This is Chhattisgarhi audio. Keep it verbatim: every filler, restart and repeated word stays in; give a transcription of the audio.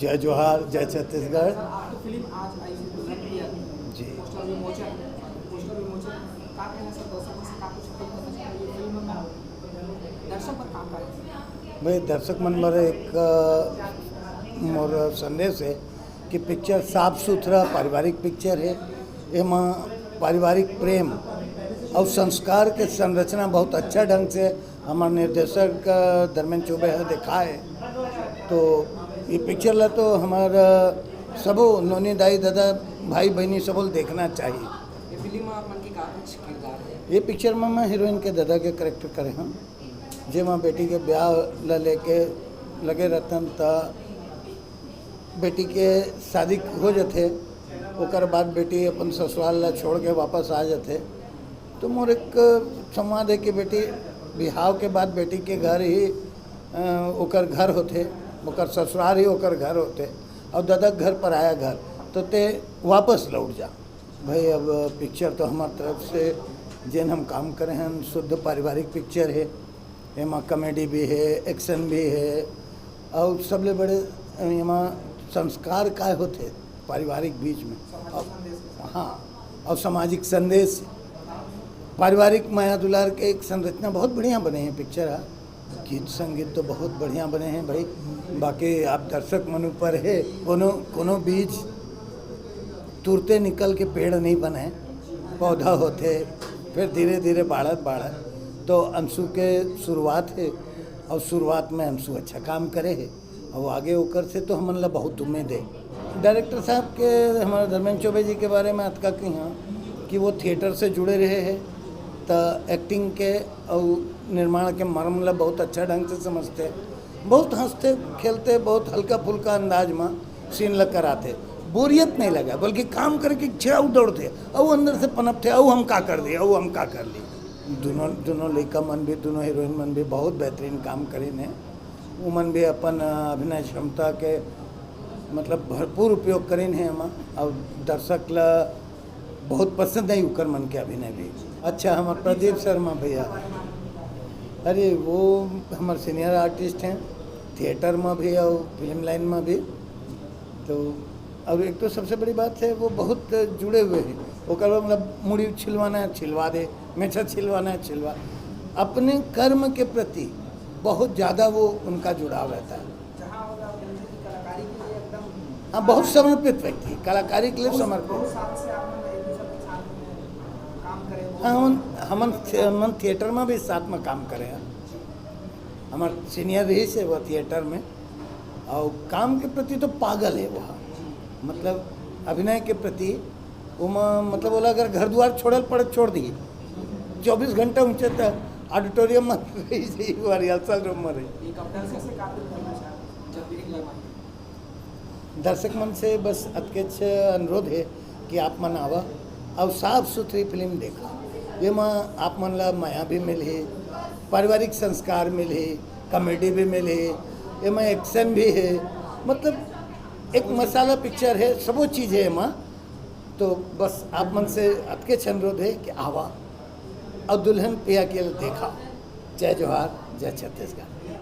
जय जोहार, जय छत्तीसगढ़। आपकी फिल्म आज आई है दुल्हन पिया। जी। पोस्टर विमोचन, पोस्टर विमोचन, क्या कहना सर, दर्शकों से क्या कुछ अपील करना चाहेंगे? ये फिल्म का दर्शक पर काम कर भाई, दर्शक मन बर एक अ, मोर संदेश है कि पिक्चर साफ सुथरा पारिवारिक पिक्चर है। एमा पारिवारिक प्रेम और संस्कार के संरचना बहुत अच्छा ढंग से हमारे निर्देशक अ, धर्मेंद्र चौबे ह दिखाए। तो ये पिक्चर ला तो हमार अ, सबो नोनी दाई दादा भाई बहनी सबो ल देखना चाहिए। ये फिल्म में आप मन की का कुछ किरदार है? ये पिक्चर में मैं हीरोइन के दादा के करेक्टर करे हन, जेमा बेटी के ब्याह ला लेके लगे रहतन त बेटी के शादी हो जथे, ओकर बाद बेटी अपन ससुराल ला छोड़ के वापस आ जथे। तो मोर एक संवाद है कि बेटी बिहाव के बाद बेटी के घर ही अ, ओकर घर होथे, ओकर ससुराल ही ओकर घर होथे, और दादा के घर पराया घर, तो ते वापस लौट जा। भाई, अब पिक्चर तो हमार तरफ से जेन हम काम करे हैं, शुद्ध पारिवारिक पिक्चर है। एमा कॉमेडी भी है, एक्शन भी है, और सबले बड़े एमा संस्कार काय होथे पारिवारिक बीच में। और, हाँ, और सामाजिक संदेश, पारिवारिक मया दुलार के एक संरचना बहुत बढ़िया बने हैं पिक्चर है। गीत संगीत तो बहुत बढ़िया बने हैं भाई, बाकी आप दर्शक मन ऊपर है। कोनो कोनो बीज तुरते निकल के पेड़ नहीं बने, पौधा होथे, फिर धीरे धीरे बाढ़त बाढ़त। तो अंशु के शुरुआत है, और शुरुआत में अंशु अच्छा काम करे है, और आगे ओकर से तो हमन ला बहुत उम्मीद है। डायरेक्टर साहब के, हमारे धर्मेंद्र चौबे जी के बारे में अतका कहिहां कि वो थिएटर से जुड़े रहे हैं, त एक्टिंग के और निर्माण के मर्म ला बहुत अच्छा ढंग से समझते, बहुत हंसते खेलते, बहुत हल्का फुल्का अंदाज में सीन ला कराते। बोरियत नहीं लगा, बल्कि काम करे के इच्छा अउ दौड़थे, अउ अंदर से पनपथे, अउ हम का कर दी, अउ हम का कर ली। दोनों दोनों लइका मन भी, दोनों हीरोइन मन भी बहुत बेहतरीन काम करीन हे। उमन भी अपन अ, अभिनय क्षमता के मतलब भरपूर उपयोग करीन हे एमा, और दर्शक ला बहुत पसंद है उकर मन के अभिनय भी। अच्छा, हमार प्रदीप शर्मा भैया, अरे वो हमार सीनियर आर्टिस्ट हैं, थिएटर में भी और फिल्म लाइन में भी। तो अब एक तो सबसे बड़ी बात है, वो बहुत जुड़े हुए हैं। ओकर बाद मतलब मुड़ी छिलवाना है, छिलवा दे, मेछा छिलवाना है, छिलवा। अपने कर्म के प्रति बहुत ज़्यादा वो उनका जुड़ाव रहता है। जहाँ होगा उनकी कलाकारी के लिए एकदम हाँ, बहुत समर्पित व्यक्ति, कलाकारी के लिए समर्पित। बहुत साल से आप लोग एक दूसरे के साथ में काम करे हो। हाँ, हमन हमन थे- हमन थिएटर में भी साथ में काम करे हैं। हमार सीनियर रही से वो थिएटर में, और काम के प्रति तो पागल है वो, मतलब अभिनय के प्रति। वो म- मतलब बोला, अगर घर द्वार छोड़ल पड़े, छोड़ दी, चौबीस घंटा ऊंचे तक ऑडिटोरियम में रही, रिहर्सल रूम में रही। एक अपना से काम करना चाहते हैं, जब भी फिल्म आए। दर्शक मन से बस अतकेच अनुरोध है कि आप मन आवा और साफ सुथरी फिल्म देखा। ये में आप मन ला मया भी मिलही, पारिवारिक संस्कार मिलही, कॉमेडी भी मिलही, ये में एक्शन भी है। मतलब एक मसाला पिक्चर है, सबो चीज़ है एमा। तो बस आप मन से अतकेच अनुरोध है कि आवा और दुल्हन पिया के देखा। जय जोहार, जय छत्तीसगढ़।